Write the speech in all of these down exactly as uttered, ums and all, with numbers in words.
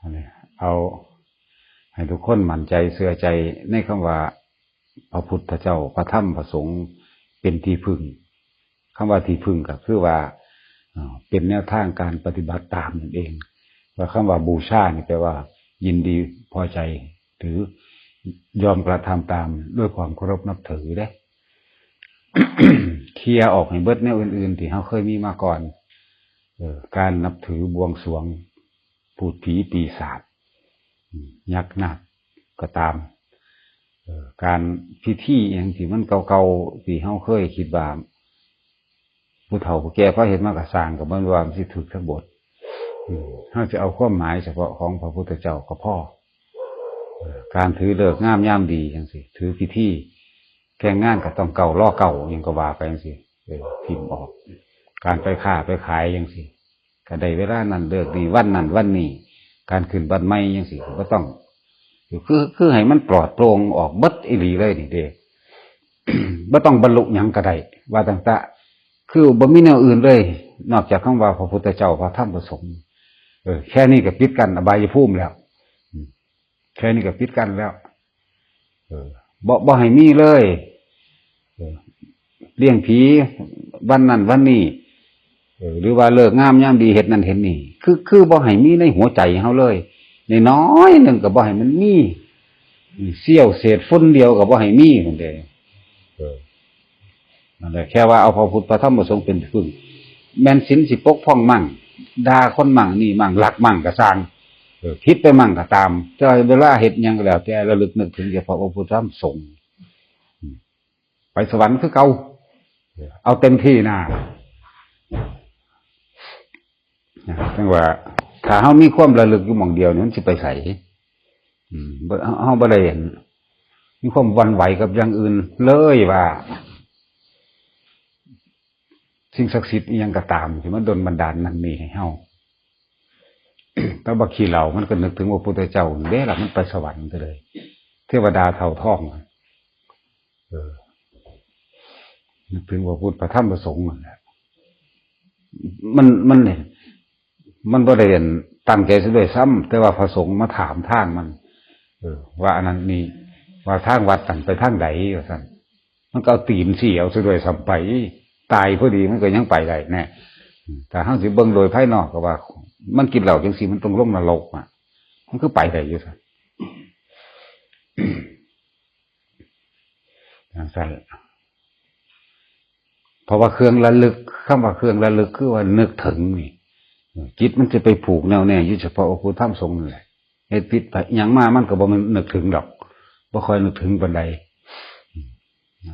อันนี้เอาให้ทุกคนมั่นใจเชื่อใจในคำว่าพระพุทธเจ้า พระธรรม พระสงฆ์เป็นที่พึ่ง คำว่าที่พึ่งก็คือว่า เอ่อ เป็นแนวทางการปฏิบัติตามนั่นเอง ว่าคำว่าบูชานี่แปลว่ายินดีพอใจ หรือยอมกระทำตามด้วยความเคารพนับถือเด้ เคลียร์ออกให้เบิดแนวอื่นๆที่เฮาเคยมีมาก่อน เอ่อ การนับถือบวงสรวง พูดผีปีศาจ อืม ยักษ์นาคก็ตาม เอ่อ การพิธีอหย่างที่มันเก่าๆที่เฮาเคยคิดว่า ผู้เฒ่าผู้แก่เขาเฮ็ดมาก็ซ่าง ก็บ่แม่นว่ามันสิถูกทั้งหมด อืม เฮาสิเอาความหมายเฉพาะของพระพุทธเจ้าก็พอ เอ่อ การถือฤกษ์งามยามดีจังซี่ ถือพิธีแต่งงานก็ต้องเก้า รอเก้า หยังก็ว่าไปจังซี่ เออ ถิ่มออก การไปค้าไปขายจังซี่ ก็ได้เวลานั้นฤกษ์นี้ วันนั้นวันนี้ การขึ้นบ้านใหม่จังซี่ ก็บ่ต้อง คือ คือให้มันปลอดโปร่งออกเบิดอีหลีเลยนี่เด้ บ่ต้องบรรลุหยังก็ได้ ว่าตั้งแต่ คือบ่มีแนวอื่นเลย นอกจากคำว่าพระพุทธเจ้า พระธรรม พระสงฆ์ เออ แค่นี้ก็ปิดกั้นอบายภูมิแล้ว อืม แค่นี้ก็ปิดกั้นแล้ว เออ บ่ บ่ให้มีเลย เออ เลี้ยงผีวันนั้นวันนี้ เออ หรือว่าฤกษ์งามยามดีเฮ็ดนั่นเฮ็ดนี่ คือ คือบ่ให้มีในหัวใจเฮาเลย น้อยๆหนึ่งก็บ่ให้มันมี เสี้ยวเศษฝุ่นเดียวก็บ่ให้มีนั่นเด้ เออ นั่นแหละ แค่ว่าเอาพระพุทธพระธรรมพระสงฆ์เป็นพึ่ง แม่นศีลสิปกป้องมั่ง ด่าคนมั่งนี่มั่ง ลักมั่งก็ซ่าง เออ ผิดไปมั่งก็ตาม แต่เวลาเฮ็ดหยังก็แล้วแต่ ระลึกนึกถึงเฉพาะพระพุทธธรรมสงฆ์ อืม ไปสวรรค์คือเก่า เอาเต็มที่นะ นะ จั่งว่า ถ้าเฮามีความระลึกอยู่หม่องเดียวนี่ มันสิไปไส อืม บ่ เฮา เฮาบ่ได้ มีความหวั่นไหวกับอย่างอื่นเลยว่า สิ่งศักดิ์สิทธิ์อิหยังก็ตามที่มันดลบันดาลนั่นนี่ให้เฮา แต่บักขี้เหล้ามันก็นึกถึงพระพุทธเจ้าเด้ล่ะ มันไปสวรรค์ไปเลย เทวดาเต่าทอง เออ นึกถึงพระพุทธพระธรรมพระสงฆ์นั่นแหละ มัน มันเนี่ย มันบ่ได้ตั้งใจซะด้วยซ้ำ แต่ว่าพระสงฆ์มาถามทางมัน เออ ว่าอันนั้นนี่ ว่าทางวัดนั่นไปทางใด ว่าซั่น มันก็เอาตีนเสียวซะด้วยซ้ำไป ตายพอดีมันก็ยังไปได้แน่ แต่เฮาสิเบิ่งโดยภายนอกก็ว่า มันกินเหล้าจังซี่มันต้องลงนรกอะ มันคือไปได้อยู่ซั่น จั่งซั่น เพราะว่าเครื่องระลึก คำว่าเครื่องระลึกคือว่านึกถึงนี่ จิตมันจะไปผูกแน่วแน่อยู่เฉพาะพระพุทธธรรมสงฆ์นั่นแหละ เฮ็ดผิดไปหยังมามันก็บ่แม่นนึกถึงดอก บ่ค่อยนึกถึงปานใด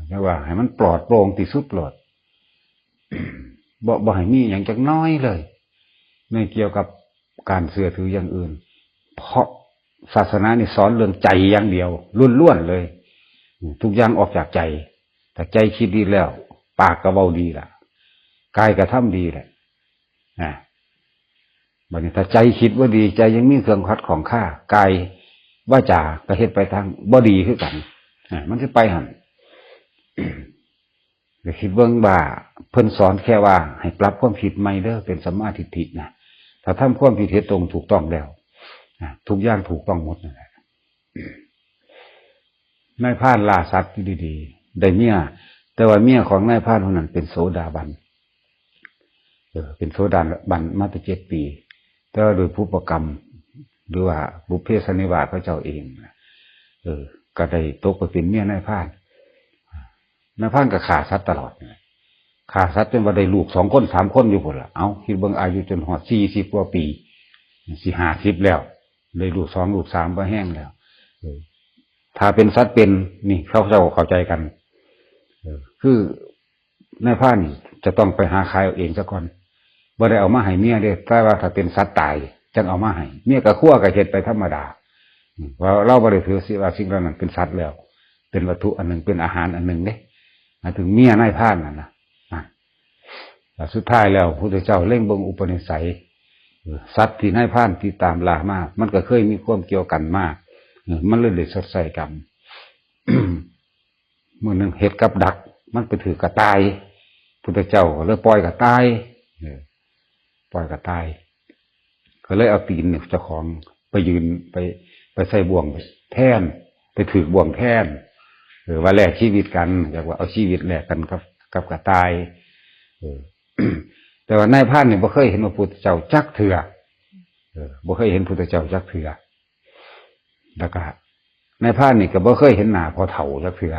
แต่ว่าให้มันปลอดโปร่งที่สุดโลด บ่ บ่ให้มีหยังจักน้อยเลย ในเกี่ยวกับการเชื่อถืออย่างอื่น เพราะศาสนานี่สอนเรื่องใจอย่างเดียว ล้วนๆเลย ทุกอย่างออกจากใจ ถ้าใจคิดดีแล้ว ปากก็เว้าดีล่ะ กายก็ทำดีแหละ นะ บัดนี้ถ้าใจคิดบ่ดี ใจยังมีเครื่องขัดข้องคา กายวาจาก็เฮ็ดไปทางบ่ดีคือกัน อ่า มันสิไปหั่น ก็คิดเบิ่งว่าเพิ่นสอนแค่ว่าให้ปรับความคิดใหม่เด้อ เป็นสัมมาทิฏฐินะ ถ้าทำความคิดเห็นตรงถูกต้องแล้ว อ่า ทุกอย่างถูกต้องหมดนั่นแหละ นายพรานล่าสัตว์อยู่ดีๆ ได้เมีย แต่ว่าเมียของนายพรานคนนั้นเป็นโสดาบัน เออ เป็นโสดาบันมาแต่เจ็ดปี แต่ว่าโดยปุพพกรรม หรือว่าบุพเพสันนิวาสเขาเจ้าเองนะ เออ ก็ได้ตกไปเป็นเมียนายพราน นายพรานก็ฆ่าสัตว์ตลอดนั่นแหละ ฆ่าสัตว์จนว่าได้ลูกสองคนสามคนอยู่พุ้นล่ะ เอ้า คิดเบิ่งอายุจนฮอดสี่สิบกว่าปี สิห้าสิบแล้ว ได้ลูกสองลูกสามบ่แฮงแล้ว เออ ถ้าเป็นสัตว์เป็น นี่เขาเจ้าเข้าใจกัน เออ คือนายพรานนี่จะต้องไปหาขายเอาเองซะก่อน บ่ได้เอามาให้เมียเด้ แต่ว่าถ้าเป็นสัตว์ตาย จั่งเอามาให้ เมียก็ครัวก็เฮ็ดไปธรรมดา อืม ว่าเราบ่ได้ถือสิว่าสิ่งเหล่านั้นเป็นสัตว์แล้ว เป็นวัตถุอันหนึ่ง เป็นอาหารอันหนึ่งเด้ หมายถึงเมียนายพรานนั่นนะ อ่ะ แล้วสุดท้ายแล้ว พระพุทธเจ้าเล็งเบิ่งอุปนิสัย เออ สัตว์ที่นายพรานติดตามล่ามา มันก็เคยมีความเกี่ยวกันมา เออ มันเลยได้ชดใช้กรรม มื้อหนึ่งเห็ดกับดัก มันไปถือกระต่าย พุทธเจ้าก็เลยปล่อยกระต่าย เออ ปล่อยกระต่าย ก็เลยเอาตีนเนี่ยเจ้าของ ไปยืนไป ไปใส่บ่วงแทน ไปถืกบ่วงแทน เออ ว่าแลกชีวิตกัน เรียกว่าเอาชีวิตแลกกันกับ กับกระต่าย เออ แต่ว่านายพรานนี่บ่เคยเห็นพระพุทธเจ้าจักเทื่อ เออ บ่เคยเห็นพุทธเจ้าจักเทื่อ แล้วก็นายพรานนี่ก็บ่เคยเห็นหน้าพ่อเฒ่าจักเทื่อ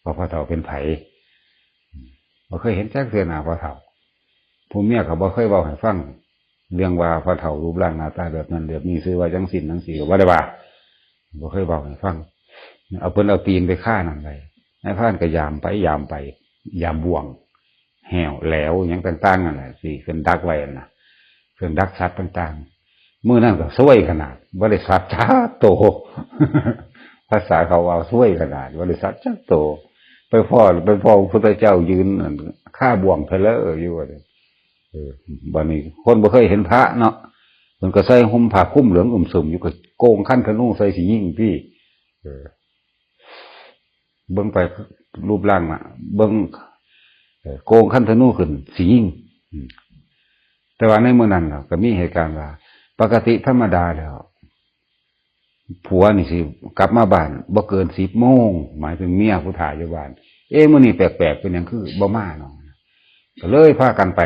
ว่าพ่อเฒ่าเป็นไผ บ่เคยเห็นจักเทื่อหน้าพ่อเฒ่า ผู้เมียก็บ่เคยเว้าให้ฟัง เรื่องว่าพ่อเฒ่ารูปร่างหน้าตาแบบนั้นแบบนี้ ชื่อว่าจังซี้จังซี้ ก็บ่ได้ว่า บ่เคยเว้าให้ฟัง เอาเพิ่นเอาตีนไปคานั่นไว้ นายพรานก็ยามไปยามไป ยามบ่วง แหวแหลวหยังต่างๆนั่นแหละ ที่เพิ่นดักไว้นั่นน่ะ เพิ่นดักสัตว์ต่างๆ มื้อนั้นก็ซวยขนาด บ่ได้สัตว์จักโต ภาษาเขาว่าซวยขนาด บ่ได้สัตว์จักโต ไปพ้อ ไปพ้อพระพุทธเจ้ายืนนั่นคาบ่วงเผลออยู่ว่าซั่น เออ บัดนี้คนบ่เคยเห็นพระเนาะ เพิ่นก็ใส่ห่มผ้าคลุมเหลืองอึมครึมอยู่ ก็โกงคันธนูใส่สิยิงติ เออ เบิ่งไปรูปร่างน่ะ เบิ่ง เอ่อ โกงคันธนูขึ้นสิยิง อืม แต่ว่าในมื้อนั้นน่ะ ก็มีเหตุการณ์ว่า ปกติธรรมดาแล้ว ผัวนี่สิกลับมาบ้านบ่เกินสิบโมง หมายถึงเมียผู้ถ่าอยู่บ้าน เอ๊ะ มื้อนี้แปลกๆ เป็นหยังคือบ่มาเนาะ ก็เลยพากันไป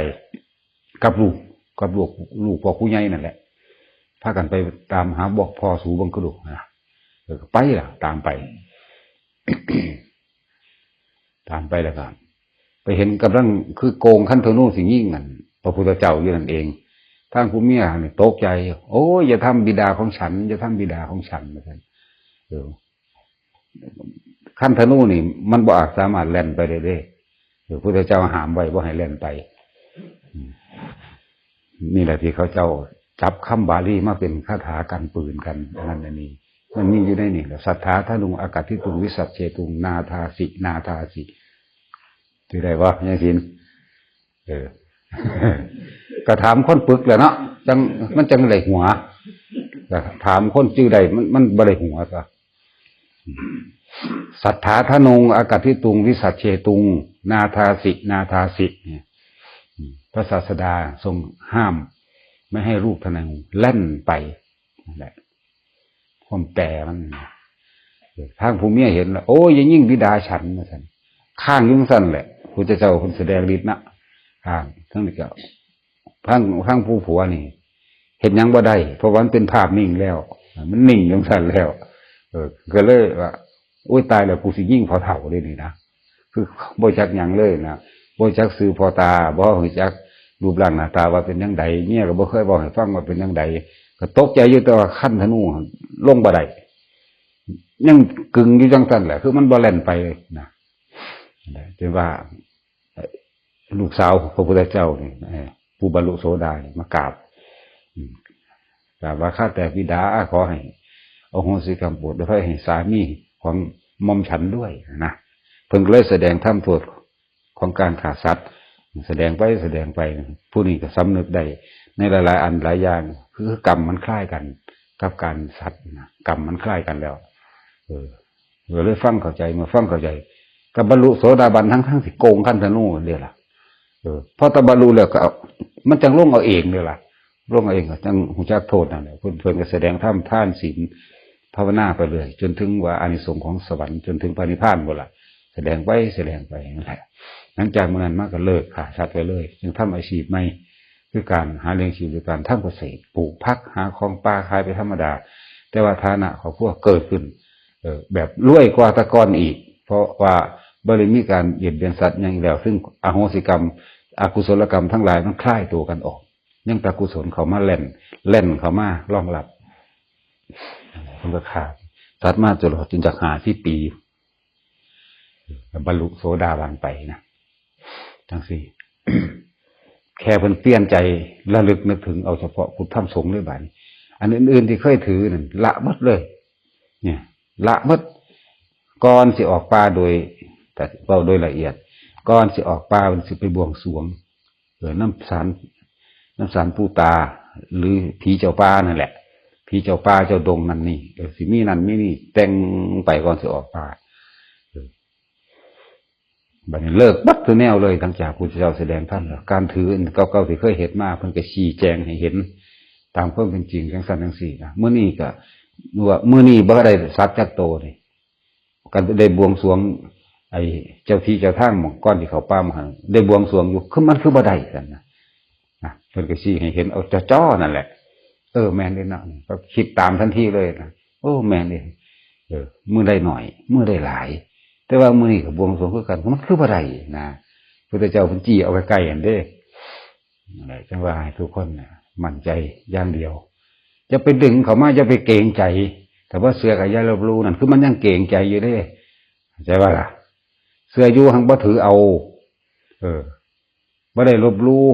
กับลูก กับลูก ลูกพ่อผู้ใหญ่นั่นแหละ พากันไปตามหาบอกพ่อสูเบิ่งกระดูกนะ เออ ก็ไปล่ะ ตามไป ตามไปแล้วก็ไปเห็นกำลังคือโกงคันธนูสิยิงนั่น พระพุทธเจ้าอยู่นั่นเอง ทางผู้เมียนี่ตกใจ "โอ้ย อย่าทำบิดาของฉัน อย่าทำบิดาของฉัน" ว่าซั่น เออ คันธนูนี่มันบ่อาจสามารถแล่นไปได้เด้ เออ พุทธเจ้าห้ามไว้บ่ให้แล่นไป อืม นี่แหละที่เขาเจ้าจับคำบาลีมาเป็นคาถากันปืนกัน อันนั้นอันนี้ มันมีอยู่ในนี่แหละ สัทธาธนุง อากาธิตุง วิสัชเชตุง นาทาสิ นาทาสิ ที่ได้ว่ายังสิน เออ ก็ถามคนปึกแหละเนาะ จัง มันจังได้หัว ก็ถามคนจื่อใดมัน มันบ่ได้หัวซะ สัทธาธนุง อากาธิตุง วิสัชเชตุง นาทาสิ นาทาสิ เนี่ย อืม พระศาสดาทรงห้าม ไม่ให้ลูกธนูแล่นไป นั่นแหละ ความแปลมัน ทางผู้เมียเห็นแล้ว "โอ้ย อย่ายิงบิดาฉัน" ว่าซั่น ค้างอยู่จั่งซั่นแหละ พุทธเจ้าเพิ่นแสดงฤทธิ์นะ ค้าง ทั้งนี้ก็ ทาง ทางผู้ผัวนี่ เฮ็ดหยังบ่ได้ เพราะว่ามันเป็นภาพนิ่งแล้ว มันนิ่งจั่งซั่นแล้ว เออ ก็เลยว่า "โอ้ย ตายแล้ว กูสิยิงพ่อเฒ่าเด้นี่นะ" คือบ่จักหยังเลยนะ บ่จักชื่อพ่อตา บ่รู้จักรูปร่างหน้าตาว่าเป็นจั่งใด เมียก็บ่เคยเว้าให้ฟังว่าเป็นจั่งใด ก็ตกใจอยู่ แต่ว่าคันธนูลงบ่ได้ ยังกึ่งอยู่จั่งซั่นแหละ คือมันบ่แล่นไปเลยนะ จนว่า ลูกสาวพระพุทธเจ้านี่ เอ่อ ผู้บรรลุโสดานี่มากราบ อืม กราบว่า "ข้าแต่บิดา ขอให้อโหสิกรรมโปรดอภัยให้สามีของหม่อมฉันด้วย" นะ เพิ่นก็เลยแสดงธรรมโทษของการฆ่าสัตว์ แสดงไปแสดงไป ผู้นี้ก็สำนึกได้ในหลายๆ อันหลายอย่าง คือกรรมมันคล้ายกันกับการสัตว์นะ กรรมมันคล้ายกันแล้ว เออ ก็เลยฟังเข้าใจ เมื่อฟังเข้าใจ ก็บรรลุโสดาบันทั้งๆ ที่โกงคันธนูเด้ล่ะ เออ พอแต่บรรลุแล้วก็เอา มันจังลงเอาเองเด้ล่ะ ลงเอาเองก็จังรู้จักโทษนั่นแหละ เพิ่น เพิ่นก็แสดงธรรม ทาน ศีล ภาวนาไปเรื่อย จนถึงว่าอานิสงส์ของสวรรค์ จนถึงพระนิพพานพุ้นล่ะ แสดงไปแสดงไปนั่นแหละ หลังจากมื้อนั้นมาก็เลิกฆ่าสัตว์ไปเลย จึงทำอาชีพใหม่ คือการหาเลี้ยงชีพด้วยการทำเกษตร ปลูกผัก หาของป่าขายไปธรรมดา แต่ว่าฐานะครอบครัวเกิดขึ้น เอ่อ แบบรวยกว่าแต่ก่อนอีก เพราะว่าบ่ได้มีการเบียดเบียนสัตว์หยังอีกแล้ว ซึ่งอโหสิกรรม อกุศลกรรมทั้งหลายมันคลายตัวกันออก ยังแต่กุศลเข้ามารอง รองเข้ามารองรับ เพิ่นก็ฆ่าสัตว์มาตลอดจนจักห้าสิบปี บรรลุโสดาบันไปนะ จั่งซี้ แค่เพิ่นเปลี่ยนใจระลึกนึกถึงเอาเฉพาะพุทธธรรมสงฆ์เลยบาดนี้ อันอื่นๆที่เคยถือนั่นละหมดเลย เนี่ย ละหมด ก่อนสิออกป่าโดย แต่เว้าโดยละเอียด ก่อนสิออกป่าเพิ่นสิไปบวงสรวง เออ นำศาล นำศาลปู่ตา หรือผีเจ้าป่านั่นแหละ ผีเจ้าป่าเจ้าดงนั่นนี่ เออ สิมีนั่นมีนี่ แต่งไปก่อนสิออกป่า เออ บัดนี้เลิกบัดทุกแนวเลย หลังจากพุทธเจ้าแสดงธรรมแล้ว การถืออันเก่าๆที่เคยเฮ็ดมา เพิ่นก็ชี้แจงให้เห็น ตามความเป็นจริงจังซั่นจังซี่นะ มื้อนี้ก็ว่ามื้อนี้บ่ได้สัตว์จักโตนี่ กันได้บวงสรวง ไอ้เจ้าที่เจ้าทางหม่องก่อนที่เขาป่ามาหั่น ได้บวงสรวงอยู่ คือมันคือบ่ได้กันนะ นะ เพิ่นก็ชี้ให้เห็นเอาจ้อๆนั่นแหละ เออ แม่นเด้เนาะ ก็คิดตามทันทีเลยนะ โอ้ แม่นเด้ เออ มื้อได้หน่อย มื้อได้หลาย แต่ว่ามื้อนี้ก็บวงสรวงคือกัน มันคือบ่ได้นะ พุทธเจ้าเพิ่นจี้เอาใกล้ๆหั่นเด้ นั่นแหละ จังว่าให้ทุกคนน่ะ มั่นใจอย่างเดียว อย่าไปดึงเขามา อย่าไปเกรงใจ แต่ว่าเชื่อก็อย่าลบหลู่นั่น คือมันยังเกรงใจอยู่เด้ เข้าใจบ่ล่ะ เชื่ออยู่ หังบ่ถือเอา เออ บ่ได้ลบหลู่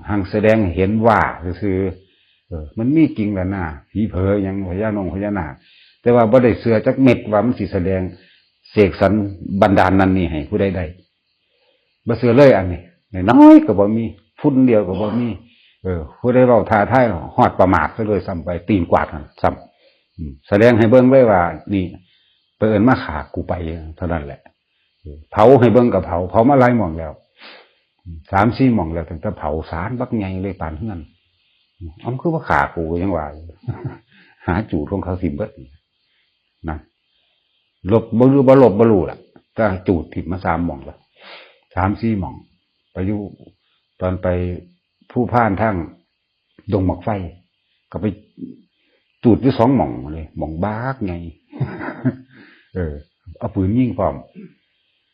หังแสดงให้เห็นว่าซื่อๆ เออ มันมีจริงแล้วนะ ผีเผยหยัง พญานงพญานาค แต่ว่าบ่ได้เชื่อจักเม็ดว่ามันสิแสดง เสกสรรบันดาลนั่นนี่ให้ผู้ใดได้ บ่เชื่อเลยอันนี้ น้อยๆก็บ่มี ฝุ่นเดียวก็บ่มี เออ ผู้ใดเว้าท้าทาย ฮอดประมาทซะเลยซ้ำไป ตีนกวาดหั่นซ้ำ อืม แสดงให้เบิ่งเลยว่า นี่ ไปเอิ้นมาฆ่ากูไป เท่านั้นแหละ เออ เผาให้เบิ่งก็เผา เผามาหลายหม่องแล้ว อืม สามสี่หม่องแล้ว ตั้งแต่เผาศาลบักใหญ่เลยปานเฮือน อืม เอ้า คือว่าฆ่ากู ก็ยังว่าอยู่ หาจูดของเขาสิเบิด นะ ลบบ่รู้ บ่ลบบ่รู้ล่ะ แต่จูดถิ่มมาสามหม่องละ สามสี่หม่อง ไปอยู่ ตอนไปภูพานทางดงหมากไฟ ก็ไปจูดอยู่สองหม่องเลย หม่องบักใหญ่ เออ เอาปืนยิงพร้อม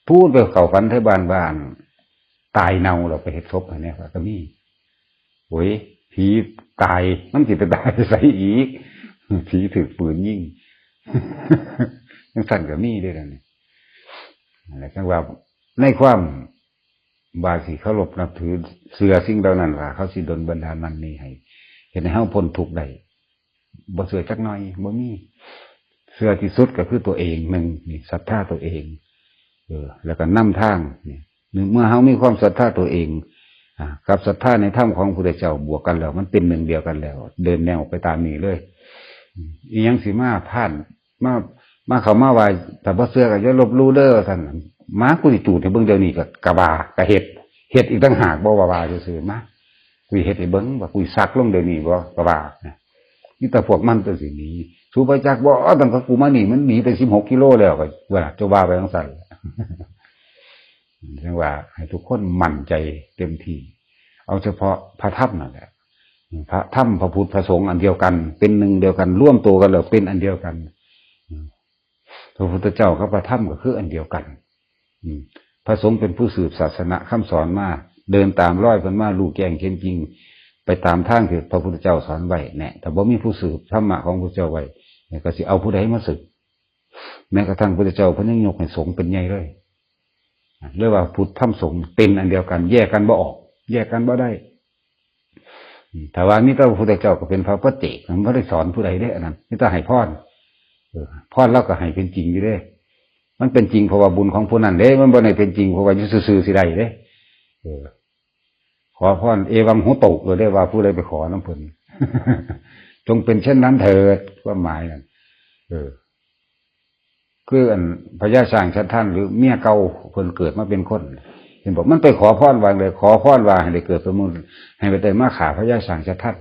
พูดไปเข้าฝันไทบ้าน ว่าตายเน่าแล้วไปเฮ็ดศพให้แหน่ ก็มี โอ้ย ผีตาย มันสิไปตายไสอีก ผีถืกปืนยิง จังซั่นก็มีเด้ล่ะนี่ นั่นแหละ จังว่าในความว่าสิเคารพนับถือ เชื่อสิ่งเหล่านั้นว่าเขาสิดลบันดาลนั่นนี่ให้ เฮ็ดให้เฮาพ้นทุกข์ได้ บ่เชื่อจักหน่อย บ่มี เชื่อที่สุดก็คือตัวเอง หนึ่ง นี่ ศรัทธาตัวเอง เออ แล้วก็นำทาง นี่ เมื่อเฮามีความศรัทธาตัวเอง อ่า กับศรัทธาในธรรมของพระพุทธเจ้าบวกกันแล้ว มันเป็นหนึ่งเดียวกันแล้ว เดินแนวไปตามนี้เลย อืม อีหยังสิมาพาน มา มาเข้ามาว่า ถ้าบ่เชื่อก็อย่าลบหลู่เด้อ ท่าน มา กูสิจูดให้เบิ่งเดี๋ยวนี้ ก็ ก็ว่า ก็เฮ็ด เฮ็ดอีกต่างหาก บ่ว่า ว่าซื่อๆ มา กูสิเฮ็ดให้เบิ่ง ว่ากูสิสักลงเดี๋ยวนี้บ่ ก็ว่า นะ มีแต่พวกมันตัวสิหนี สูไปจักบ่ ตั้งแต่กูมานี่ มันหนีไปสิบหกกิโลแล้ว ก็ว่า เจ้าว่าไปจังซั่น จังว่าให้ทุกคนมั่นใจเต็มที่ เอาเฉพาะพระธรรมนั่นแหละ พระธรรม พระพุทธ พระสงฆ์อันเดียวกัน เป็นหนึ่งเดียวกัน รวมตัวกันแล้วเป็นอันเดียวกัน พระพุทธเจ้ากับพระธรรมก็คืออันเดียวกัน อืม พระสงฆ์เป็นผู้สืบศาสนาคำสอนมา เดินตามรอยเพิ่นมา รู้แจ้งเห็นจริง ไปตามทางที่พระพุทธเจ้าสอนไว้แน่ ถ้าบ่มีผู้สืบธรรมะของพระพุทธเจ้าไว้ เนี่ย ก็สิเอาผู้ใดมาสืบ แม้กระทั่งพระพุทธเจ้าเพิ่นยังยกให้สงฆ์เป็นใหญ่เลย เรียกว่าพุทธธรรมสงฆ์เป็นอันเดียวกัน แยกกันบ่ออก แยกกันบ่ได้ อืม ถ้าว่ามีแต่พระพุทธเจ้าก็เป็นพระปัจเจก มันบ่ได้สอนผู้ใดเด้ อันนั้น มีแต่ให้พร เออ พรลาวก็ให้เป็นจริงอยู่เด้ มันเป็นจริงเพราะว่าบุญของผู้นั้นเด้ มันบ่ได้เป็นจริงเพราะว่าอยู่ซื่อๆสิได้เด้ เออ ขอพร เอวังโหตุ เลยเด้ ว่าผู้ใดไปขอนำเพิ่น จงเป็นเช่นนั้นเถิด ความหมายนั่น เออ คืออันพญาช้างชัดทัน หรือเมียเก่าเพิ่นเกิดมาเป็นคน เห็นบอกมันไปขอพรว่าเลย ขอพรว่าให้ได้เกิดเป็นมนุษย์ ให้ไปได้มาฆ่าพญาช้างชัดทัน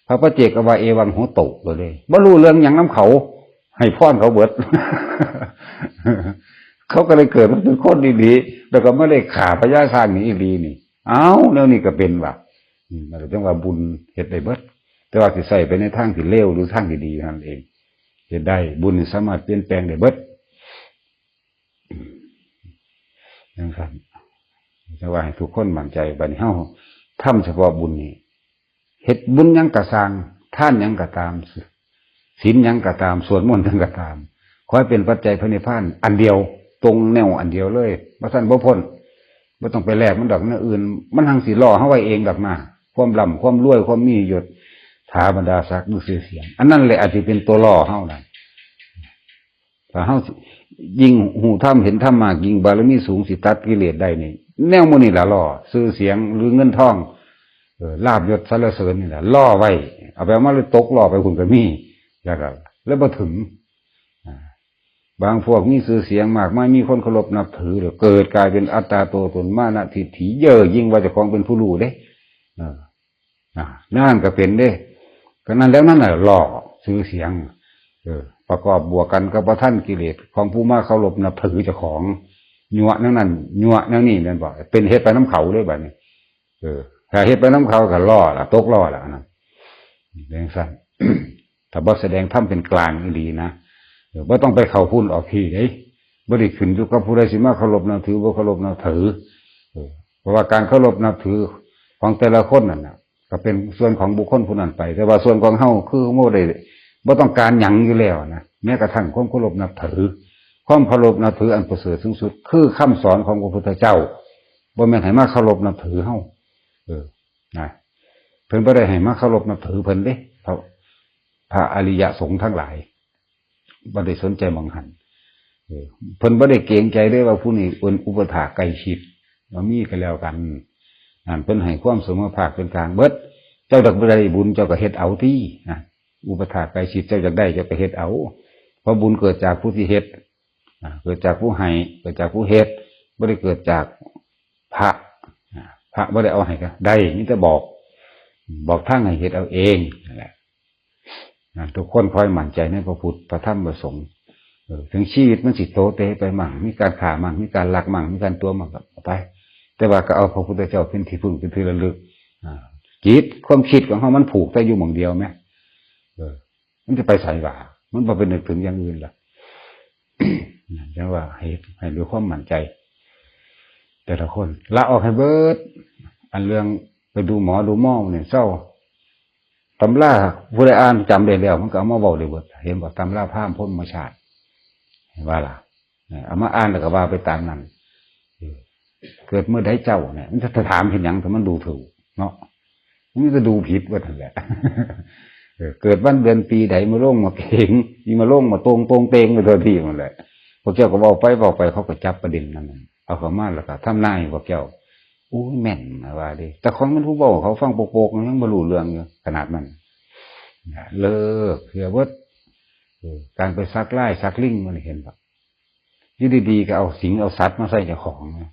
พระปัจเจกก็ว่า เอวังโหตุ เลยเด้ บ่รู้เรื่องหยังนำเขา ให้พรเขาเบิด เขาก็เลยเกิดมาเป็นคนดีๆ แล้วก็มาได้ฆ่าพญาช้างนี่อีหลีนี่ เอ้า แนวนี้ก็เป็นว่ะ อืม นั่นแหละจังว่าบุญเฮ็ดได้เบิด แต่ว่าสิใช้ไปในทางที่เลวหรือทางที่ดีเท่านั้นเอง เฮ็ดได้ บุญนี่สามารถเปลี่ยนแปลงได้เบิด จังซั่น จังว่าให้ทุกคนมั่นใจ บัดนี้เฮาทำเฉพาะบุญนี่ เฮ็ดบุญหยังก็ซ่าง ทานหยังก็ตาม ศีลหยังก็ตาม สวดมนต์หยังก็ตาม ขอให้เป็นปัจจัยพระนิพพานอันเดียว ตรงแนวอันเดียวเลย บ่ซั้นบ่พ้น บ่ต้องไปแลกมันดอกแนวอื่น มันหังสิล่อเฮาไว้เองดอกนะ ความร่ำความรวย ความมียศ ถาบรรดาศักดิ์ มีชื่อเสียง อันนั้นแหละอาจสิเป็นตัวล่อเฮานั่น ถ้าเฮายิ่งฮู้ธรรม เห็นธรรมมาก ยิ่งบารมีสูง สิตัดกิเลสได้นี่ แนวหมู่นี้ล่ะล่อ ชื่อเสียงหรือเงินทอง เออ ลาภยศสรรเสริญนี่ล่ะล่อไว้ เอาไปเอามาเลยตกล่อไปพุ้นก็มี แล้วก็ แล้วบ่ถึง อ่า บางพวกมีชื่อเสียงมากมาย มีคนเคารพนับถือ แล้วเกิดกลายเป็นอัตตาตัวตน มานะทิฏฐิ เย่อหยิ่งว่าเจ้าของเป็นผู้รู้เด้ เออ อ่า นั่นก็เป็นเด้ ก็นั่นแล้วนั่นแหละหล่อชื่อเสียง เออ ประกอบบวกกันกับประทานกิเลสของผู้มาเคารพนับถือเจ้าของ ยั่วแนวนั้น ยั่วแนวนี้แม่นบ่ เป็นเหตุไปนำเขาเลยบัดนี้ เออ ถ้าเหตุไปนำเขาก็ล่อละ ตกล่อละนะ เป็นจั่งซั่น ถ้าบ่แสดงธรรมเป็นกลางอีหลีนะ เออ บ่ต้องไปเข้าพุ้นออกพี้เด้ บ่ได้ขึ้นอยู่กับผู้ใดสิมาเคารพนับถือ บ่เคารพนับถือ เออ เพราะว่าการเคารพนับถือของแต่ละคนนั่นน่ะ ก็เป็นส่วนของบุคคลผู้นั้นไป แต่ว่าส่วนของเฮาคือบ่ได้ บ่ต้องการหยังอยู่แล้วนะ แม้กระทั่งความเคารพนับถือ ความเคารพนับถืออันประเสริฐสูงสุด คือคำสอนของพระพุทธเจ้า บ่แม่นให้มาเคารพนับถือเฮา เออ นะ เพิ่นบ่ได้ให้มาเคารพนับถือเพิ่นเด้ พระ พระอริยสงฆ์ทั้งหลาย บ่ได้สนใจหม่องหั้น เออ เพิ่นบ่ได้เกรงใจเด้ว่าผู้นี้เป็นอุปัฏฐากใกล้ชิด ว่ามีก็แล้วกัน นั่นเพิ่นให้ความเสมอภาคเป็นกลางเบิด เจ้าอยากได้บุญเจ้าก็เฮ็ดเอาติ นะ อุปัฏฐากใกล้ชิดเจ้าอยากได้เจ้าก็เฮ็ดเอา เพราะบุญเกิดจากผู้ที่เฮ็ด อ่า เกิดจากผู้ให้ เกิดจากผู้เฮ็ด บ่ได้เกิดจากพระ อ่า พระบ่ได้เอาให้ก็ได้ มีแต่บอก บอกทางให้เฮ็ดเอาเองนั่นแหละ นะ ทุกคนคอยมั่นใจในพระพุทธ พระธรรม พระสงฆ์ เออ ถึงชีวิตมันสิโตเตไปมั่ง มีการฆ่ามั่ง มีการลักมั่ง มีการตั๋วมั่งก็เอาไป แต่ว่าก็เอาพระพุทธเจ้าเป็นที่พึ่ง เป็นที่ระลึก อ่า จิต ความคิดของเฮามันผูกแต่อยู่หม่องเดียวแหม เออ มันจะไปไสวะ มันบ่ไปนึกถึงอย่างอื่นล่ะ จั่งว่าให้ ให้ด้วยความมั่นใจ แต่ละคน ละออกให้เบิด อันเรื่องไปดูหมอดูหมอนี่เซา ตำราผู้ใดอ่านจำได้แล้ว มันก็เอามาเว้าได้เบิด เห็นบ่ ตำราพราหมณ์พรหมชาติ เห็นบ่ล่ะ เออ เอามาอ่านแล้วก็ว่าไปตามนั้น เออ เกิดเมื่อใดเจ้าเนี่ย มันจะถามเฮ็ดหยัง ถ้ามันดูถูกเนาะ มันจะดูผิดเบิดนั่นแหละ เออ เกิดวันเดือนปีใด มาลงมาเกง อีมาลงมาตรงตรงเตงไปทั่วที่หมดแหละ พวกเจ้าก็เว้าไปเว้าไป เขาก็จับประเด็นนั้นน่ะ เอาเข้ามาแล้วก็ทำนายพวกเจ้า โอ้ย แม่นนะว่าเด้ แต่ของมันผู้เว้าเขาฟังโปกๆ ยังบ่รู้เรื่องอยู่ ขนาดนั้น เลิกเสียเบิด เออ การไปสักลายสักลิงมันเห็นบ่ อยู่ดีๆ ก็เอาสิงเอาสัตว์มาใส่เจ้าของนะ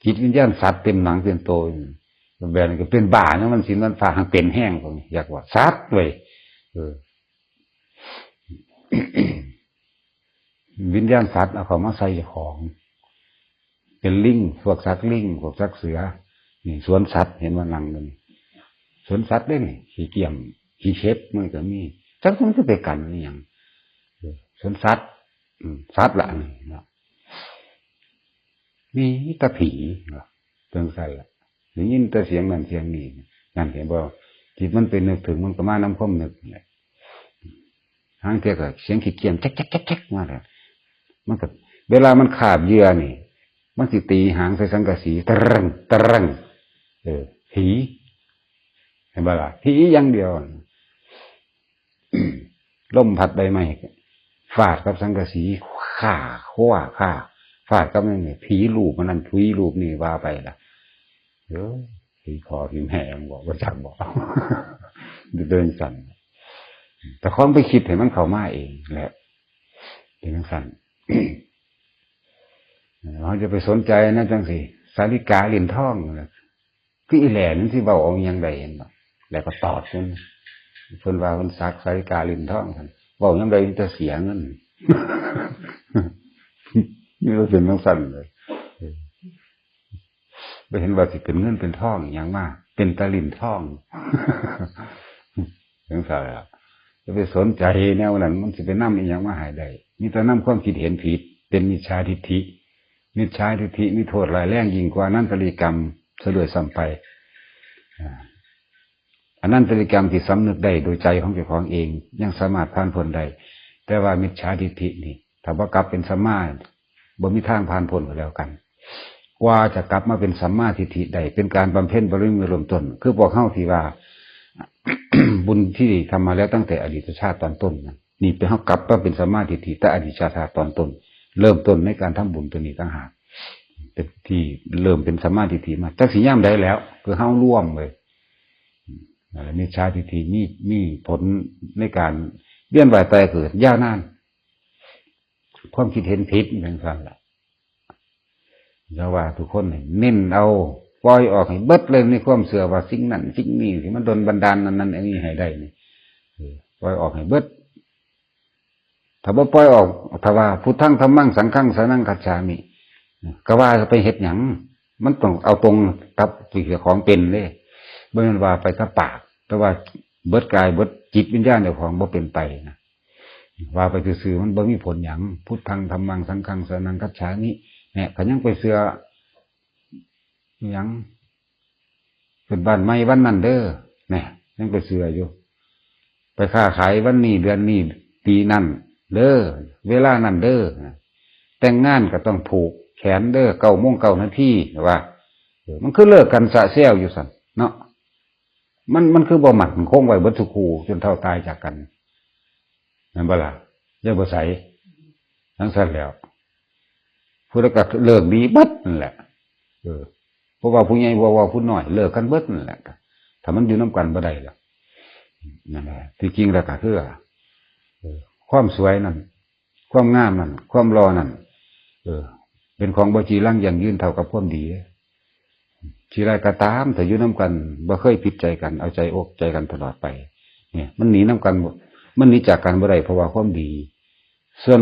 จิตวิญญาณสัตว์เต็มหนังเต็มตัวอยู่ แบบนี้ก็เป็นบ้านะ มันศีลมันพระหังเป็นแฮงกว่านี้ อยากว่าสัตว์เว้ย เออ วิญญาณสัตว์เอาเข้ามาใส่เจ้าของ เป็นลิง พวกสักลิง พวกสักเสือ นี่สวนสัตว์ เห็นว่านั่งอยู่นี่ สวนสัตว์เด้นี่ ขี้เกียม ขี้เข็บมันก็มี จักมันจะไปกันอีหยัง เออ สวนสัตว์ อืม สัตว์ละนี่เนาะ มีแต่ผีเนาะ จั่งซั่นล่ะ ได้ยินแต่เสียงนั่นเสียงนี่ นั่นเห็นบ่ จิตมันไปนึกถึง มันก็มานำความนึกนั่นแหละ หางเทื่อก็เสียงขี้เกียม แจ๊กๆๆๆ มาแล้ว มันก็ เวลามันคาบเหยื่อนี่ มันสิตีหางใส่สังกะสี ตะรัง ตะรัง เออ ผี เห็นบ่ล่ะ ผีอย่างเดียว ลมพัดใบไม้ ฟาดกับสังกะสี ข่า คว้า ข่า ฟาดกับนั่นนี่ ผีรูปมันนั่น ผีรูปนี่ ว่าไปล่ะ เออ ผีพ่อผีแม่ยังบอก บ่จักบอก เดินสั่น แต่ของไปคิดให้มันเข้ามาเองแหละ เป็นจั่งซั่น เราจะไปสนใจนะจั่งสิ สาลิกาลิ้นทองนะ คืออีแหล่นั่นสิเว้าเอาหยังได้เห็นบ่ แล้วก็ตอดมัน เพิ่นว่าเพิ่นสักสาลิกาลิ้นทองซั่น เว้าหยังได้มีแต่เสียเงิน นี่มันเป็นจั่งซั่นเลย บ่เห็นว่าสิเป็นเงินเป็นทองอีหยังมา เป็นแต่ลิ้นทอง จั่งซั่นล่ะ จะไปสนใจแนวนั้น มันสิไปนำอีหยังมาให้ได้ มีแต่นำความคิดเห็นผิด เป็นมิจฉาทิฏฐิ มิจฉาทิฏฐิมีโทษร้ายแรงยิ่งกว่าอนันตริยกรรมซะด้วยซ้ำไป อ่า อนันตริยกรรมที่สำนึกได้โดยใจของเจ้าของเอง ยังสามารถผ่านพ้นได้ แต่ว่ามิจฉาทิฏฐินี่ ถ้าบ่กลับเป็นสัมมา บ่มีทางผ่านพ้นก็แล้วกัน กว่าจะกลับมาเป็นสัมมาทิฏฐิได้ เป็นการบำเพ็ญบารมีเริ่มต้น คือพวกเฮาที่ว่า บุญที่ทำมาแล้วตั้งแต่อดีตชาติตอนต้นนะ นี่เป็นเฮากลับมาเป็นสัมมาทิฏฐิแต่อดีตชาติตอนต้น เริ่มต้นในการทำบุญตัวนี้ต่างหาก เป็นที่เริ่มเป็นสัมมาทิฏฐิมา จักสิยามใดแล้ว คือเฮาร่วมเลย นั่นแหละ มิจฉาทิฏฐิมี มีผลในการเวียนว่ายตายเกิดยาวนาน ความคิดเห็นผิดเป็นซั่นล่ะ อย่าว่าทุกคนนี่ เน้นเอา ปล่อยออกให้เบิดเลยในความเชื่อว่าสิ่งนั้นสิ่งนี้ที่มันดลบันดาลนั่นนั่นอันนี้ให้ได้นี่ เออ ปล่อยออกให้เบิด ถ้าบ่ปล่อยออก ถ้าว่า "พุทธัง ธัมมัง สังฆัง สรณัง คัจฉามิ" ก็ว่าไปเฮ็ดหยัง มันต้องเอาตรงกับที่เจ้าของเป็นเด้ บ่แม่นว่าไปแต่ปาก แต่ว่าเบิดกาย เบิดจิตวิญญาณเจ้าของบ่เป็นไปนะ ว่าไปซื่อๆ มันบ่มีผลหยัง "พุทธัง ธัมมัง สังฆัง สรณัง คัจฉามิ" เนี่ย ก็ยังไปเชื่อ อิหยัง "ขึ้นบ้านใหม่วันนั้นเด้อ" แหน่ ยังไปเชื่ออยู่ "ไปค้าขายวันนี้เดือนนี้ปีนั้นเด้อ เวลานั้นเด้อ แต่งงานก็ต้องผูกแขนเด้อ เก้าโมงเก้านาที" ว่า เออ มันคือเลิกกันซะแซวอยู่ซั่นเนาะ มัน มันคือบ่มั่นคงไว้เบิดทุกคู่จนเฒ่าตายจากกัน แม่นบ่ล่ะ อย่าบ่ใส่ จั่งซั่นแล้ว ผู้ใดก็เลิกดีเบิดนั่นแหละ เออ เพราะว่าผู้ใหญ่บ่เว้าผู้น้อย เลิกกันเบิดนั่นแหละ ถ้ามันอยู่นำกันบ่ได้ล่ะ นั่นแหละ ที่จริงแล้วก็คือ เออ ความสวยนั่น ความงามนั่น ความหล่อนั่น เออ เป็นของบ่จีรังยั่งยืนเท่ากับความดี ทีไรก็ตาม ถ้าอยู่นำกัน บ่เคยผิดใจกัน เอาใจอกใจกันตลอดไป เนี่ย มันหนีนำกันบ่ มันหนีจากกันบ่ได้ เพราะว่าความดี ส่วน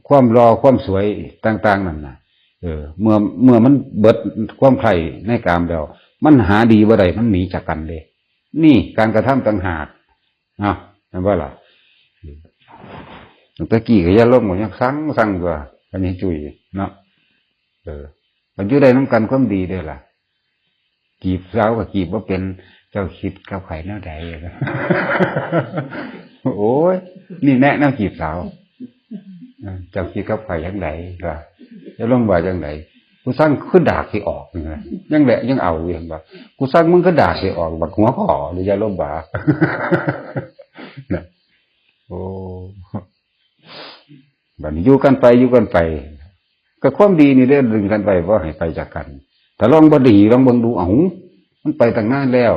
ความหล่อความสวยต่างๆ นั่นน่ะ เออ เมื่อ เมื่อมันเบิดความใคร่ในกามแล้ว มันหาดีบ่ได้ มันหนีจากกันเด้ นี่การกระทำต่างหาก เนาะ แม่นบ่ล่ะ ตั้งแต่กี้ก็อย่าลงก็ยังสั่ง สั่งตัว อันนี้จุ้ยเนาะ เออ มันอยู่ได้นำกันความดีเด้ล่ะ จีบสาวก็จีบบ่เป็น เจ้าคิดกับไผแนวใด โอ้ย นี่แนะนำจีบสาว เออ เจ้าคิดกับไผจั่งใด ว่า อย่าลงว่าจั่งใด กูสั่งคือดากสิออกนี่นะ ยังแหละยังเอาอยู่ เห็นบ่ กูสั่งมึงคือดากสิออก บักหัวข้อหรืออย่าลงว่า นะ โอ้ บัดนี้อยู่กันไป อยู่กันไป ก็ความดีนี่เด้ดึงกันไป บ่ให้ไปจากกัน ถ้าลองบ่ดี ลองเบิ่งดู เอ้า มันไปตั้งนานแล้ว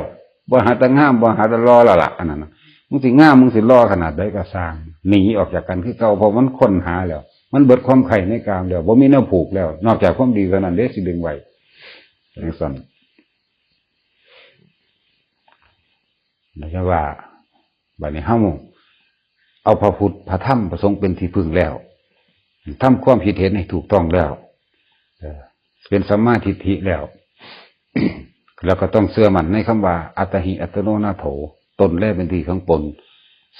บ่หาแต่งาม บ่หาแต่หล่อแล้วล่ะ อันนั้นน่ะ มึงสิงาม มึงสิหล่อขนาดใดก็ซ่าง หนีออกจากกันคือเก่า เพราะมันค้นหาแล้ว มันเบิดความใคร่ในกามแล้ว บ่มีแนวผูกแล้ว นอกจากความดีเท่านั้นเด้สิดึงไว้ จั่งซั่น แล้วจะว่า บัดนี้เฮาเอาพระพุทธ พระธรรม พระสงฆ์เป็นที่พึ่งแล้ว ทำความคิดเห็นให้ถูกต้องแล้ว เออ เป็นสัมมาทิฏฐิแล้ว แล้วก็ต้องเชื่อมั่นในคำว่า "อัตตาหิ อัตตโน นาโถ" ตนแลเป็นที่ของตน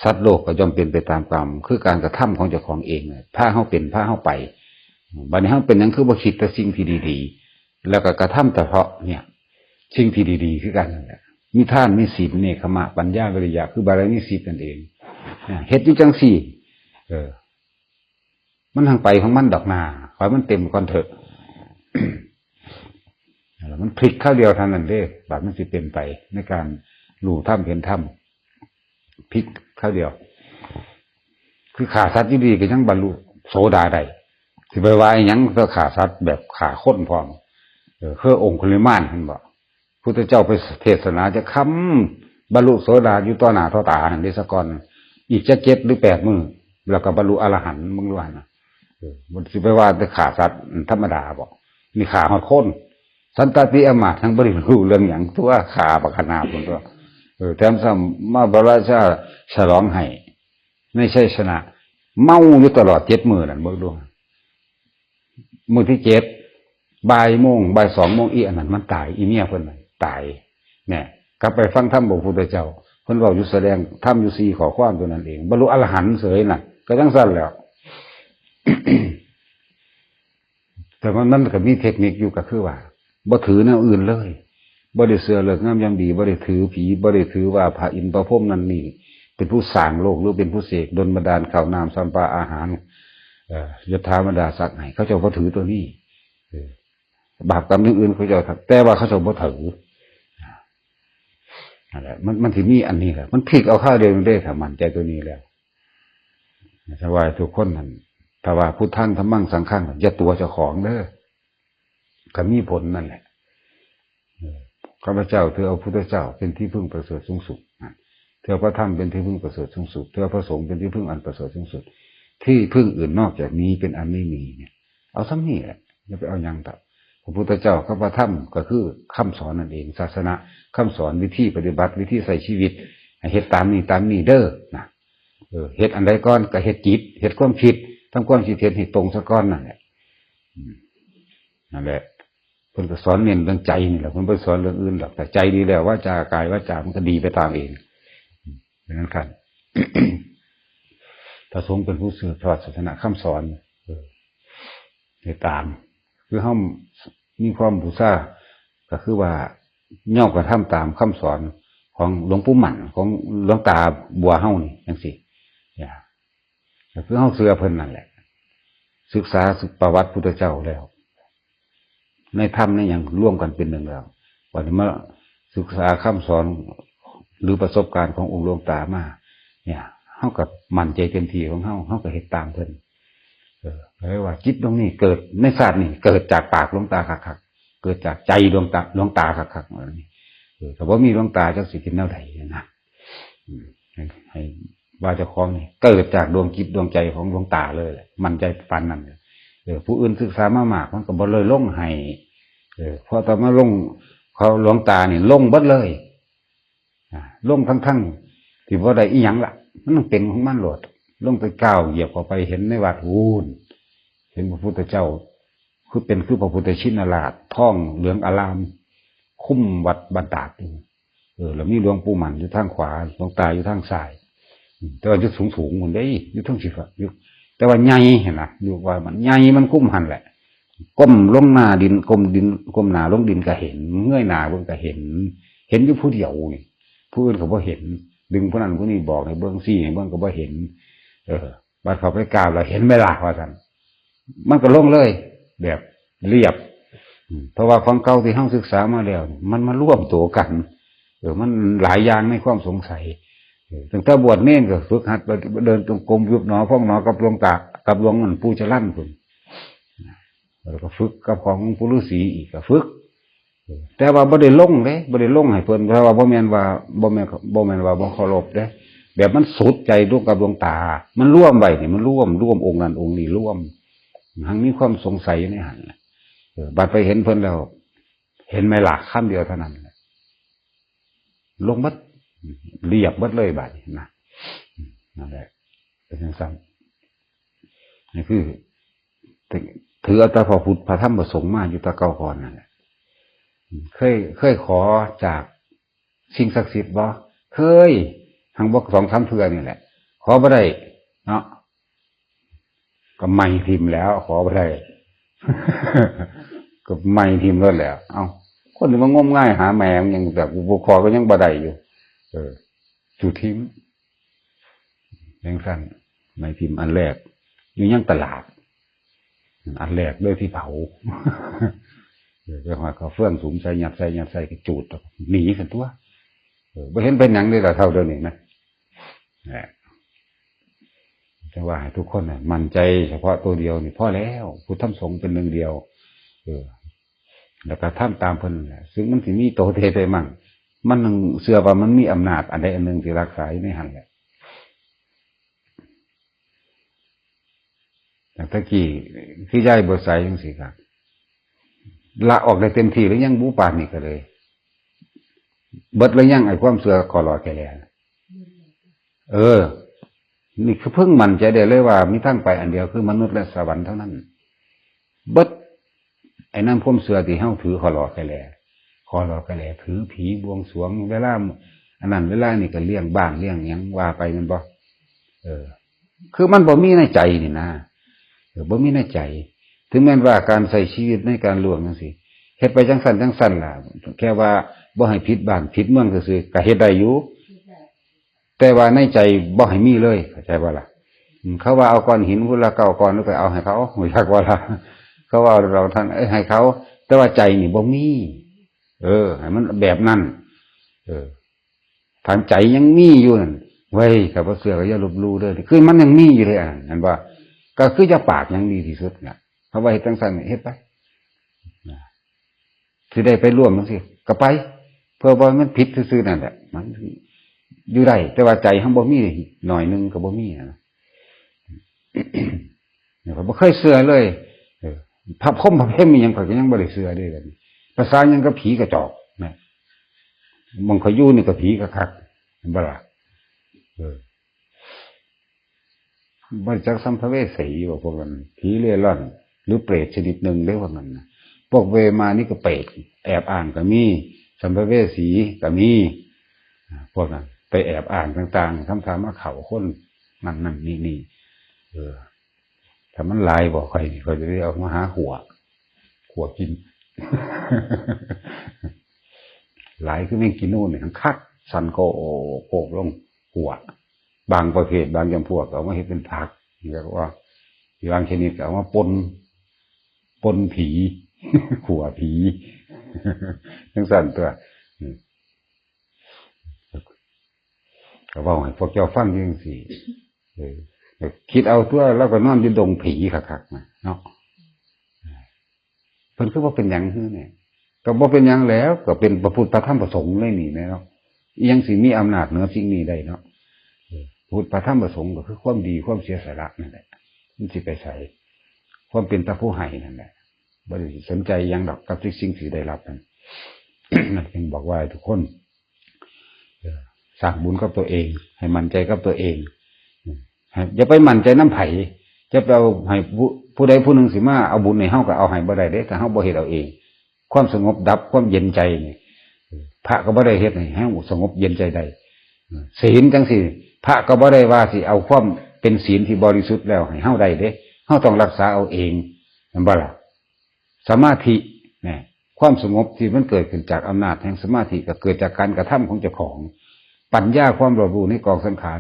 สัตว์โลกก็ย่อมเป็นไปตามกรรม คือการกระทำของเจ้าของเองน่ะ พาเฮาเป็น พาเฮาไป บัดนี้เฮาเป็นหยังคือบ่คิดแต่สิ่งที่ดีๆ แล้วก็กระทำเฉพาะเนี่ย สิ่งที่ดีๆ คือกันนั่นแหละ มีทาน มีศีล เนกขัมมะ ปัญญา วิริยะ คือบารมีสิบนั่นเอง นะ เฮ็ดอยู่จั่งซี้ เออ มันทางไปของมันดอกนา ขอให้มันเต็มก่อนเถอะ แล้วมันพลิกคราวเดียวเท่านั้นเด้ บาดมันสิเป็นไปในการรู้ธรรมเห็นธรรม พลิกคราวเดียว คือฆ่าสัตว์อยู่ดีก็ยังบรรลุโสดาได้ สิไปว่าอิหยังก็ฆ่าสัตว์แบบฆ่าคนพร้อม เออ คือองคุลิมาน เห็นบ่ พุทธเจ้าไปเทศนาจะคำ บรรลุโสดาอยู่ต่อหน้าต่อตาหั่นเด้ สะก่อน อีกจะเจ็ดหรือแปดมื้อ แล้วก็บรรลุอรหันต์ มึงรู้หั่นน่ะ เออ มันสิไปว่าแต่ฆ่าสัตว์ธรรมดาบ่ นี่ฆ่าฮอดคน สันตติอำมาตย์ ทั้งบ่ได้รู้เรื่องหยัง ตัวฆ่าบักขนาดพุ้นตัว เออ แถมซ้ำมาพระราชาฉลองให้ ในชัยชนะ เมาอยู่ตลอดเจ็ดมื้อนั่น เบิ่งดู มื้อที่เจ็ด บ่ายโมง บ่ายสองโมง อีอันนั้นมันตาย อีเมียเพิ่นน่ะตาย เนี่ย กลับไปฟังธรรมพระพุทธเจ้า เพิ่นเว้าอยู่ แสดงธรรมอยู่สี่ข้อความตัวนั้นเอง บรรลุอรหันต์เสยน่ะ ก็จั่งซั่นแหล้ว แต่มัน มันก็มีเทคนิคอยู่ ก็คือว่า บ่ถือแนวอื่นเลย บ่ได้เชื่อฤกษ์งามยามดี บ่ได้ถือผี บ่ได้ถือว่าพระอินทร์พระพรหมนั่นนี่ เป็นผู้สร้างโลก หรือเป็นผู้เสกดลบันดาลข้าวน้ำส้มปลาอาหาร เอ่อ ยศถาบรรดาศักดิ์ให้ เขาเจ้าบ่ถือตัวนี้ เออ บาปกรรมอย่างอื่นเขาเจ้า แต่ว่าเขาเจ้าบ่ถือ นั่นแหละ มัน มันสิมีอันนี้แหละ มันพลิกเอาคราวเดียวเด้ ถ้ามั่นใจตัวนี้แล้ว ถวายทุกคนนั่น ถ้าว่าพุทธัง ธัมมัง สังฆัง อย่าตั๋วเจ้าของเด้อ ก็มีผลนั่นแหละ เออ ข้าพเจ้าถือเอาพุทธเจ้าเป็นที่พึ่งประเสริฐสูงสุดนะ ถือพระธรรมเป็นที่พึ่งประเสริฐสูงสุด ถือพระสงฆ์เป็นที่พึ่งอันประเสริฐสูงสุด ที่พึ่งอื่นนอกจากนี้เป็นอันไม่มีเนี่ย เอาส่ำนี้แหละ อย่าไปเอาหยังเถาะ พระพุทธเจ้ากับพระธรรมก็คือคำสอนนั่นเอง ศาสนา คำสอน วิธีปฏิบัติ วิธีใช้ชีวิต ให้เฮ็ดตามนี้ตามนี้เด้อนะ เออ เฮ็ดอันใดก่อนก็เฮ็ดจิต เฮ็ดความคิด ทำความคิดเห็นให้ตรงซะก่อนนั่นแหละ อืม นั่นแหละ เพิ่นก็สอนเน้นเรื่องใจนี่แหละ เพิ่นบ่สอนเรื่องอื่นดอก แต่ใจดีแล้ว วาจากายวาจามันก็ดีไปตามเอง อืม เป็นจั่งซั้น พระสงฆ์เป็นผู้สืบทอดศาสนาคำสอน เออ ให้ตาม คือเฮามีความบูชา ก็คือว่าย่อมกระทำตามคำสอนของหลวงปู่มั่น ของหลวงตาบัวเฮานี่จั่งซี้ เนี่ย ก็คือเฮาเชื่อเพิ่นนั่นแหละ ศึกษาประวัติพุทธเจ้าแล้ว ในธรรมในหยังรวมกันเป็นหนึ่งแล้ว บัดนี้มาศึกษาคำสอนหรือประสบการณ์ขององค์หลวงตามา เนี่ย เฮาก็มั่นใจเต็มที่ของเฮา เฮาก็เฮ็ดตามเพิ่น เออ ก็เลยว่าจิตดวงนี้เกิดในชาตินี้ เกิดจากปากหลวงตาคักๆ เกิดจากใจดวงตา หลวงตาคักๆ เออ ถ้าบ่มีหลวงตาจักสิเป็นแนวใดนะ อืม ให้ ให้ว่าเจ้าของนี่เกิดจากดวงจิตดวงใจของหลวงตาเลยแหละ มั่นใจปานนั้นเลย เออ ผู้อื่นศึกษามามากมันก็บ่เลยลงให้ เออ พอต่อมาลง เขาหลวงตานี่ลงเบิดเลย อ่า ลงทั้งๆ ที่บ่ได้อีหยังละ มันต้องเป็นของมันโลด ลงไปก้าวเหยียบเข้าไปเห็นในวัด ฮู้น เห็นพระพุทธเจ้า คือเป็นคือพระพุทธชินราช ทองเหลืองอาราม คุ้มวัดบ้านตาดอยู่ เออ แล้วมีหลวงปู่มั่นอยู่ทางขวา หลวงตาอยู่ทางซ้าย อืม แต่ว่าอยู่สูงๆ พุ้นเด้ อยู่เทิงสิฟ้า อยู่ แต่ว่าใหญ่หั้นนะ อยู่ว่ามันใหญ่ มันคุ้มหั่นแหละ ก้มลงหน้าดิน ก้มดิน ก้มหน้าลงดินก็เห็น เงยหน้าเบิ่งก็เห็น เห็นอยู่ผู้เดียวนี่ ผู้อื่นก็บ่เห็น ดึงผู้นั้นผู้นี้บอกให้เบิ่ง ชี้ให้เบิ่งก็บ่เห็น เออ บัดเข้าไปกราบแล้ว เห็นไหมล่ะ ว่าซั่น มันก็ลงเลย แบบเรียบ อืม เพราะว่าของเก่าที่เฮาศึกษามาแล้วนี่ มันมารวมตัวกัน เออ มันหลายอย่างในความสงสัย เออ ตั้งแต่บวชเณรก็ฝึกหัดไปเดินจงกรมยุบหนอพองหนอกับหลวงตา กับหลวงปู่จรัญพุ้น แล้วก็ฝึกกับของปู่ฤาษีอีกก็ฝึก เออ แต่ว่าบ่ได้ลงเด้ บ่ได้ลงให้เพิ่น เพราะว่าบ่แม่นว่า บ่แม่น บ่แม่นว่าบ่เคารพเด้ แบบมันสุดใจดวงกับดวงตา มันรวมไว้นี่ มันรวม รวมองค์นั้นองค์นี้รวม ทั้งมีความสงสัยอยู่ในหั่นน่ะ เออ บัดไปเห็นเพิ่นแล้ว เห็นไหมล่ะ คำเดียวเท่านั้นแหละ ลงเบิด เรียบเบิดเลยบัดนี้นะ นั่นแหละ เป็นจั่งซั้น นี่คือ ถือเอาแต่พระพุทธพระธรรมพระสงฆ์มาอยู่แต่เก่าก่อนนั่นแหละ เคย เคยขอจากสิ่งศักดิ์สิทธิ์บ่ เคย หังบ่สองสามเทื่อนี่แหละ ขอบ่ได้ เนาะ ก็ไม่พิมพ์แล้ว ขอบ่ได้ ก็ไม่พิมพ์แล้วแหละ เอ้า คนที่มางมงายหาแม่มันยังแบบกูบ่ขอก็ยังบ่ได้อยู่ เออ จุดทิ้ง จั่งซั้น ไม่พิมพ์อันแรก อยู่ยังตลาด อันแรกเลยที่เผา เออ ไปหาข้าวเฟืองสุมใส่ ยัดใส่ ยัดใส่ ก็จูด หนีกันตัว เออ บ่เห็นเป็นหยังเลยล่ะ เท่าเดี๋ยวนี้นะ แหม จะว่าให้ทุกคนน่ะ มั่นใจเฉพาะตัวเดียวนี่พอแล้ว พุทธธรรมสงฆ์เป็นหนึ่งเดียว เออ แล้วก็ทำตามเพิ่นนั่นแหละ ซึ่งมันสิมีโตเทไปมั่ง มันเชื่อว่ามันมีอำนาจอันใดอันหนึ่งที่รักษาอยู่ในหั่นแหละ แต่ตะกี้คือยายบัวใสจั่งซี้ครับ ละออกได้เต็มที่หรือยังบุ ปานนี้ก็เลย เบิดหรือยังไอ้ความเชื่อขอรอแค่แล้ว เออ นี่คือเพิ่งมั่นใจได้เลยว่ามีทางไปอันเดียวคือมนุษย์และสวรรค์เท่านั้น เบิด ไอ้นั่นความเชื่อที่เฮาถือขอรอแค่แล้ว ขอรอแค่แล้ว ถือผีบวงสรวง เวลาอันนั้นเวลานี่ก็เลี้ยงบ้านเลี้ยงหยังว่าไปแม่นบ่ เออ คือมันบ่มีในใจนี่นะ เออ บ่มีในใจ ถึงแม้นว่าการใช้ชีวิตในการล่วงจั่งซี้ เฮ็ดไปจั่งซั้นจั่งซั้นล่ะ แค่ว่าบ่ให้ผิดบ้านผิดเมืองซื่อๆ ก็เฮ็ดได้อยู่ แต่ว่าในใจบ่ให้มีเลย เข้าใจบ่ล่ะ อืม เขาว่าเอาก้อนหินพุ้นละเก้าก้อน ไปเอาให้เขา รู้จักบ่ล่ะ เขาว่าเราท่าน เอ้ย ให้เขา แต่ว่าใจนี่บ่มี เออ ให้มันแบบนั้น เออ ถ้าใจยังมีอยู่นั่น เว้ย ถ้าบ่เชื่อก็อย่าลบหลู่เด้อ คือมันยังมีอยู่เลย อ่ะ เห็นบ่ ก็คืออย่าปากยังดีที่สุดน่ะ เขาว่าเฮ็ดจั่งซั้นนี่ เฮ็ดไป นะ สิได้ไปร่วมจั่งซี้ ก็ไป เพื่อว่ามันผิดซื่อๆ นั่นแหละ มันอยู่ได้ แต่ว่าใจเฮาบ่มี หน่อยหนึ่งก็บ่มีนะ เนี่ย ข้อยบ่เคยเชื่อเลย เออ พระพรหมพระเพมมีหยังข้อยก็ยังบ่ได้เชื่อเด้ แบบนี้ ภาษาหยังกับผีกระจอกนะ หม่องข้อยอยู่นี่ก็ผีคักๆ เห็นบ่ล่ะ เออ บ่จักสัมภเวสีว่าพวกนั้น ผีเร่ร่อน หรือเปรตชนิดหนึ่งเด้อพวกนั้นนะ พวกเวมานี่ก็เปรต แอบอ้างก็มี สัมภเวสีก็มี พวกนั้น ไปแอบอ้างต่างๆ ทำทามาเข้าคน นั่นนั่นนี่นี่ เออ ถ้ามันหลายบอกใครนี่ เขาจะได้เอามาหาขัว ขัวกิน หลายคือแมงกินนู่นเนี่ย คัก สั่นก็โคกลงขัว บางประเภท บางจำพวก เอามาเฮ็ดเป็นผัก เรียกว่า บางชนิดก็เอามาปน ปนผี ขัวผี จังซั่นตัว อืม ก็เว้าให้พวกเจ้าฟังจังซี่ เออ คิดเอาตัว แล้วก็นอนอยู่ดงผีคักๆ นะ เนาะ เพิ่นคือบ่เป็นหยังคือเนี่ย ก็บ่เป็นหยังแล้ว ก็เป็นพระพุทธพระธรรมพระสงฆ์เลยนี่แหละเนาะ อิหยังสิมีอำนาจเหนือสิ่งนี้ได้เนาะ เออ พุทธพระธรรมพระสงฆ์ก็คือความดี ความเสียสละนั่นแหละ มันสิไปไส ความเป็นตาผู้ให้นั่นแหละ บ่ได้สนใจหยังดอกกับสิ่งที่ได้รับนั่น นั่นจึงบอกว่าให้ทุกคน เออ สร้างบุญกับตัวเอง ให้มั่นใจกับตัวเอง ให้ อย่าไปมั่นใจนำไผ จะไปเอาให้ผู้ ผู้ใดผู้หนึ่งสิมาเอาบุญให้เฮาก็เอาให้บ่ได้เด้ ถ้าเฮาบ่เฮ็ดเอาเอง ความสงบดับ ความเย็นใจนี่ พระก็บ่ได้เฮ็ดให้เฮาสงบเย็นใจได้ ศีลจังซี่ พระก็บ่ได้ว่าสิเอาความเป็นศีลที่บริสุทธิ์แล้วให้เฮาได้เด้ เฮาต้องรักษาเอาเอง แม่นบ่ล่ะ? สมาธิเนี่ย ความสงบที่มันเกิดขึ้นจากอำนาจแห่งสมาธิ ก็เกิดจากการกระทำของเจ้าของ ปัญญาความรอบรู้ในกองสังขาร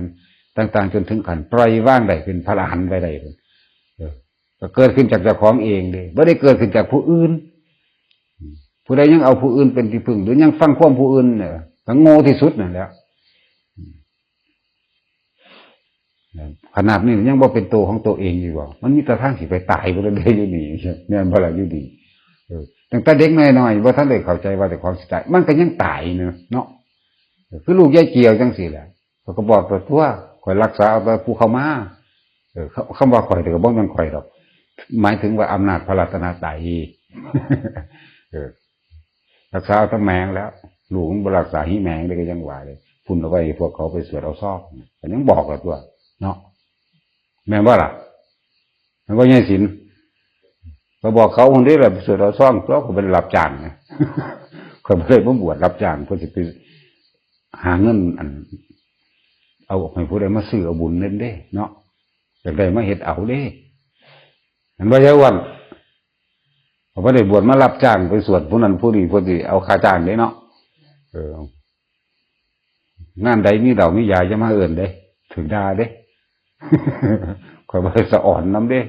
ต่างๆ จนถึงขั้นปล่อยวางได้ เป็นพระอรหันต์ไปได้ เออ ก็เกิดขึ้นจากเจ้าของเองเด้ บ่ได้เกิดขึ้นจากผู้อื่น ผู้ใดยังเอาผู้อื่นเป็นที่พึ่ง หรือยังฟังความผู้อื่นเนี่ย ก็โง่ที่สุดนั่นแหละ ขนาดนี้ยังบ่เป็นตัวของตัวเองอยู่บ่ มันมีแต่ทางสิไปตายบ่ได้อยู่นี่ แม่นบ่ล่ะอยู่ดี เออ ตั้งแต่เด็กน้อยๆ บ่ทันได้เข้าใจว่าเจ้าของสิตาย มันก็ยังตายเนาะ เนาะ เออ คือลูกยายเกี่ยวจังซี่แหละ ข้อยก็บอกตัวตัว ข้อยรักษาเอาแต่ผู้เข้ามา เออ คำ คำว่าข้อยแต่ก็บ่แม่นข้อยดอก หมายถึงว่าอำนาจพระรัตนตรัย เออ รักษาเอาแต่แมงแล้ว ลูกมันบ่รักษาหิแมงเด้ ก็ยังว่าเลย พุ่นเอาไว้ให้พวกเขาไปสวดเอาซอง ก็ยังบอกแล้วตัว เนาะ แม่นบ่ล่ะ? มันก็ยังสิน ก็บอกเขาคนนี้แหละ ไปสวดเอาซอง ตัวก็เป็นรับจ้างนะ เขาบ่ได้มาบวชรับจ้าง เพิ่นสิไปหาเงินอัน เอาให้ผู้ใดมาซื้อเอาบุญเล่นเด้ เนาะ อยากได้มาเฮ็ดเอาเด้ อันว่าอย่าอ้วน เขาบ่ได้บวชมารับจ้างไปสวดผู้นั้นผู้นี้ เพิ่นสิเอาค่าจ้างเด้เนาะ เออ งานใดมีเหล้ามียาอย่ามาเอิ้นเด้ ถืกด่าเด้ ข้อยบ่ได้สะออนนำเด้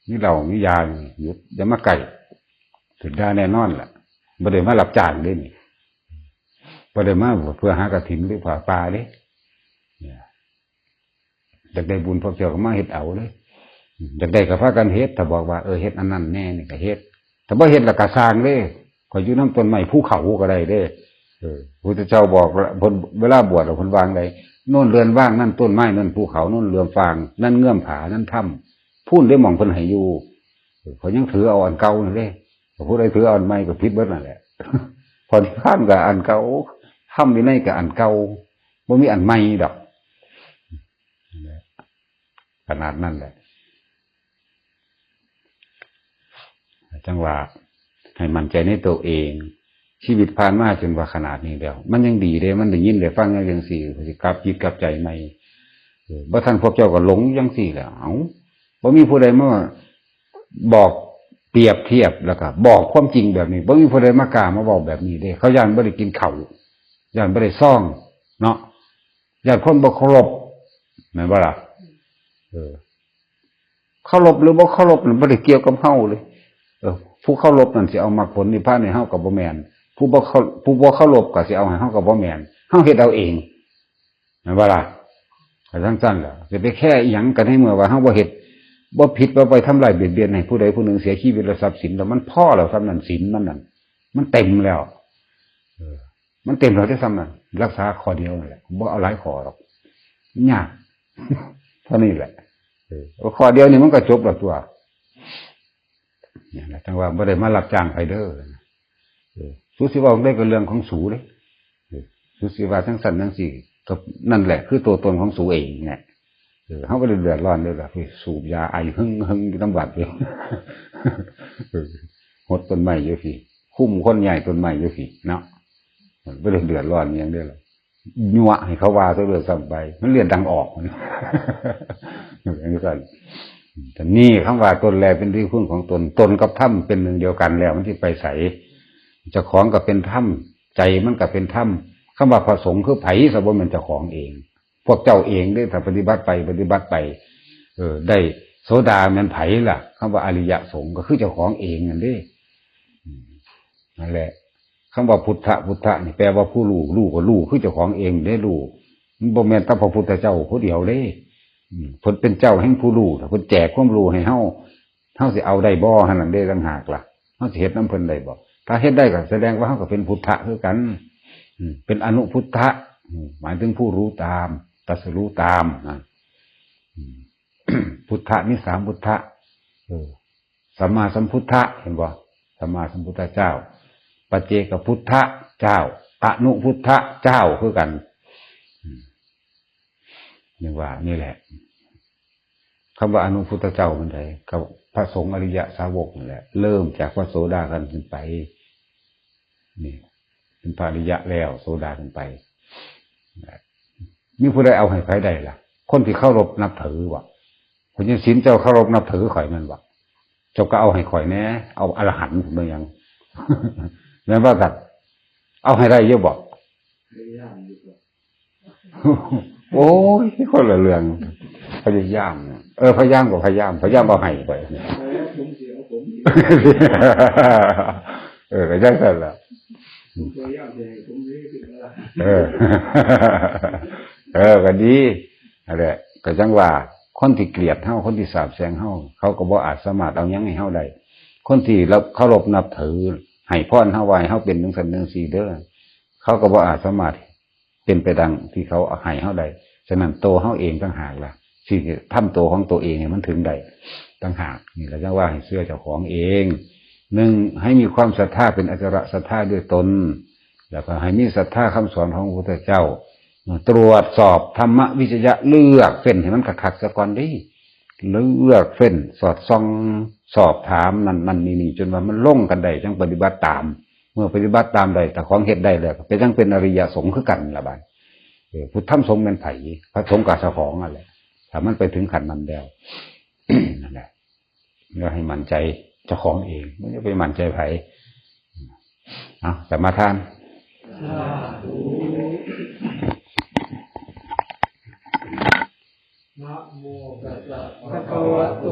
มีเหล้ามียานี่หยุด อย่ามาใกล้ ถืกด่าแน่นอนล่ะ บ่ได้มารับจ้างเด้นี่ บ่ได้มาเพื่อหากฐินหรือผ้าป่าเด้ เนี่ย อยากได้บุญพวกเจ้าก็มาเฮ็ดเอาเลย อยากได้ก็พากันเฮ็ด ถ้าบอกว่า เออ เฮ็ดอันนั้นแน่นี่ก็เฮ็ด ถ้าบ่เฮ็ดแล้วก็ซ่างเด้ ข้อยอยู่นำต้นไม้ภูเขาก็ได้เด้ เออ พุทธเจ้าบอกละ เพิ่นเวลาบวชแล้วเพิ่นวางได โน่นเรือนว่าง นั่นต้นไม้ นั่นภูเขา โน่นเรือนฟาง นั่นเงื้อมผา นั่นถ้ำ พู้นได้หม่องเพิ่นให้อยู่ เออ ข้อยยังถือเอาอันเก่านั่นเด้ ผู้ใดถือเอาอันใหม่ก็ผิดเบิดนั่นแหละ พระนิพพานก็อันเก่า ธรรมวินัยก็อันเก่า บ่มีอันใหม่ดอก ขนาดนั้นแหละ จังว่าให้มั่นใจในตัวเอง ชีวิตผ่านมาจนว่าขนาดนี้แล้ว มันยังดีเด้ มันได้ยินได้ฟังจังซี่ สิกลับจิตกลับใจใหม่ เออ บ่ทันพวกเจ้าก็หลงจังซี่แหละ เอ้า บ่มีผู้ใดมาบอกเปรียบเทียบ แล้วก็บอกความจริงแบบนี้ บ่มีผู้ใดมากล้ามาบอกแบบนี้เด้ เขาย้านบ่ได้กินข้าว ย้านบ่ได้ซอง เนาะ ย้านคนบ่เคารพ แม่นบ่ล่ะ? เออ เคารพหรือบ่เคารพนั่นบ่ได้เกี่ยวกับเฮาเลย เออ ผู้เคารพนั่นสิเอามรรคผลนิพพานให้เฮาก็บ่แม่น ผู้บ่เคา- ผู้บ่เคารพก็สิเอาให้เฮาก็บ่แม่น เฮาเฮ็ดเอาเอง แม่นบ่ล่ะ? ก็จั่งซั้นล่ะ สิไปแคร์อิหยังกัน ในเมื่อว่าเฮาบ่เฮ็ด บ่ผิด บ่ไปทำร้ายเบียดเบียนให้ผู้ใดผู้หนึ่งเสียชีวิตและทรัพย์สิน แล้วมันพอแล้ว ส่ำนั้นศีลมันนั่น มันเต็มแล้ว เออ มันเต็มแล้วเด้ ส่ำนั้น รักษาข้อเดียวนั่นแหละ บ่เอาหลายข้อดอก ยาก เท่านี้แหละ เออ เอาข้อเดียวนี่มันก็จบแล้วตัว เนี่ยนะ จั่งว่าบ่ได้มารับจ้างไผเด้อ เออ สูสิเว้าได้ก็เรื่องของสูเด้ เออ สูสิว่าจั่งซั้นจั่งซี้ ก็นั่นแหละคือตัวตนของสูเองเนี่ย เออ เขาก็เลยเดือดร้อนเลยล่ะ ไปสูบยาไอหึ่งๆ อยู่น้ำวัดอยู่ เออ หดต้นไม้อยู่พี่ คุ้มคนใหญ่ต้นไม้อยู่พี่เนาะ มันบ่ได้เดือดร้อนหยังเด้อล่ะ ยั่วให้เขาว่าซะด้วยซ้ำไป มันเรียนดังออก มัน อย่างนี้กัน แต่นี่คำว่าตนแลเป็นที่พึ่งของตน ตนกับธรรมเป็นหนึ่งเดียวกันแล้ว มันสิไปไส เจ้าของก็เป็นธรรม ใจมันก็เป็นธรรม คำว่าพระสงฆ์คือไผ ซะบ่แม่นเจ้าของเอง พวกเจ้าเองเด้ ถ้าปฏิบัติไป ปฏิบัติไป เออ ได้โสดาแม่นไผล่ะ คำว่าอริยสงฆ์ก็คือเจ้าของเองนั่นเด้ อืม นั่นแหละ คำว่าพุทธะ พุทธะนี่แปลว่าผู้รู้ รู้ก็รู้คือเจ้าของเองเด้ รู้ มันบ่แม่นแต่พระพุทธเจ้าผู้เดียวเด้ อืม เพิ่นเป็นเจ้าแห่งผู้รู้ ถ้าเพิ่นแจกความรู้ให้เฮา เฮาสิเอาได้บ่ หั่นนั่นเด้ต่างหากล่ะ เฮาสิเฮ็ดนำเพิ่นได้บ่ ถ้าเฮ็ดได้ก็แสดงว่าเฮาก็เป็นพุทธะคือกัน อืม เป็นอนุพุทธะ อืม หมายถึงผู้รู้ตาม ตรัสรู้ตามนะ อืม พุทธะมีสามพุทธะ เออ สัมมาสัมพุทธะ เห็นบ่ สัมมาสัมพุทธเจ้า ปัจเจกพุทธะเจ้า อนุพุทธะเจ้าคือกัน อืม ยังว่านี่แหละ คำว่าอนุพุทธเจ้ามันไผ ก็พระสงฆ์อริยสาวกนั่นแหละ เริ่มจากพระโสดากันขึ้นไป นี่ เป็นพระอริยะแล้ว โสดาขึ้นไป มีผู้ใดเอาให้ไผได้ล่ะ คนที่เคารพนับถือบ่ พระเจ้าศีลเจ้าเคารพนับถือข่อยแม่นบ่ เจ้าก็เอาให้ข่อยแหน่ เอาอรหันต์ผมเป็นหยัง แม่นบ่ครับ เอาให้ได้อยู่บ่ พยายามอยู่ครับ โอ้ย คนละเรื่อง พยายาม เออ พยายามก็พยายาม พยายามเอาให้ไป เออ ผมสิเอาผม เออ ก็จังซั่นล่ะ พยายามสิให้ผมนี่คืออะไร เออ เออ ก็ดี นั่นแหละ ก็จังว่า คนที่เกลียดเฮา คนที่สาปแช่งเฮา เขาก็บ่อาจสามารถเอาหยังให้เฮาได้ คนที่เราเคารพนับถือ ให้พรเฮา ว่าให้เฮาเป็นจังซั่นจังซี่เด้อ เขาก็บ่อาจสามารถเป็นไปดังที่เขาให้เฮาได้ ฉะนั้นตัวเฮาเองต่างหากล่ะ สิทำตัวของตัวเองให้มันถึงได้ต่างหาก นี่แหละจังว่าให้เชื่อเจ้าของเอง หนึ่ง ให้มีความศรัทธาเป็นอจจศรัทธาด้วยตน แล้วก็ให้มีศรัทธาคำสอนของพระพุทธเจ้า ตรวจสอบธรรมวิจยะ เลือกเฟ้นให้มันคักๆซะก่อนเด้ เลือกเฟ้นสอดส่อง สอบถามนั่นนั่นนี่นี่ จนว่ามันลงกันได้ จังปฏิบัติตาม เมื่อปฏิบัติตามได้ ถ้าของเฮ็ดได้แล้ว ก็เป็นจังเป็นอริยสงฆ์คือกันล่ะบัด เออ พุทธธรรมสงฆ์แม่นไผ พระสงฆ์ก็เจ้าของนั่นแหละ ถ้ามันไปถึงขั้นนั้นแล้ว นั่นแหละ แล้วให้มั่นใจเจ้าของเอง บ่อย่าไปมั่นใจไผ เอา สมาทาน สาธุ นะโมตัสสะ ภะคะวะโต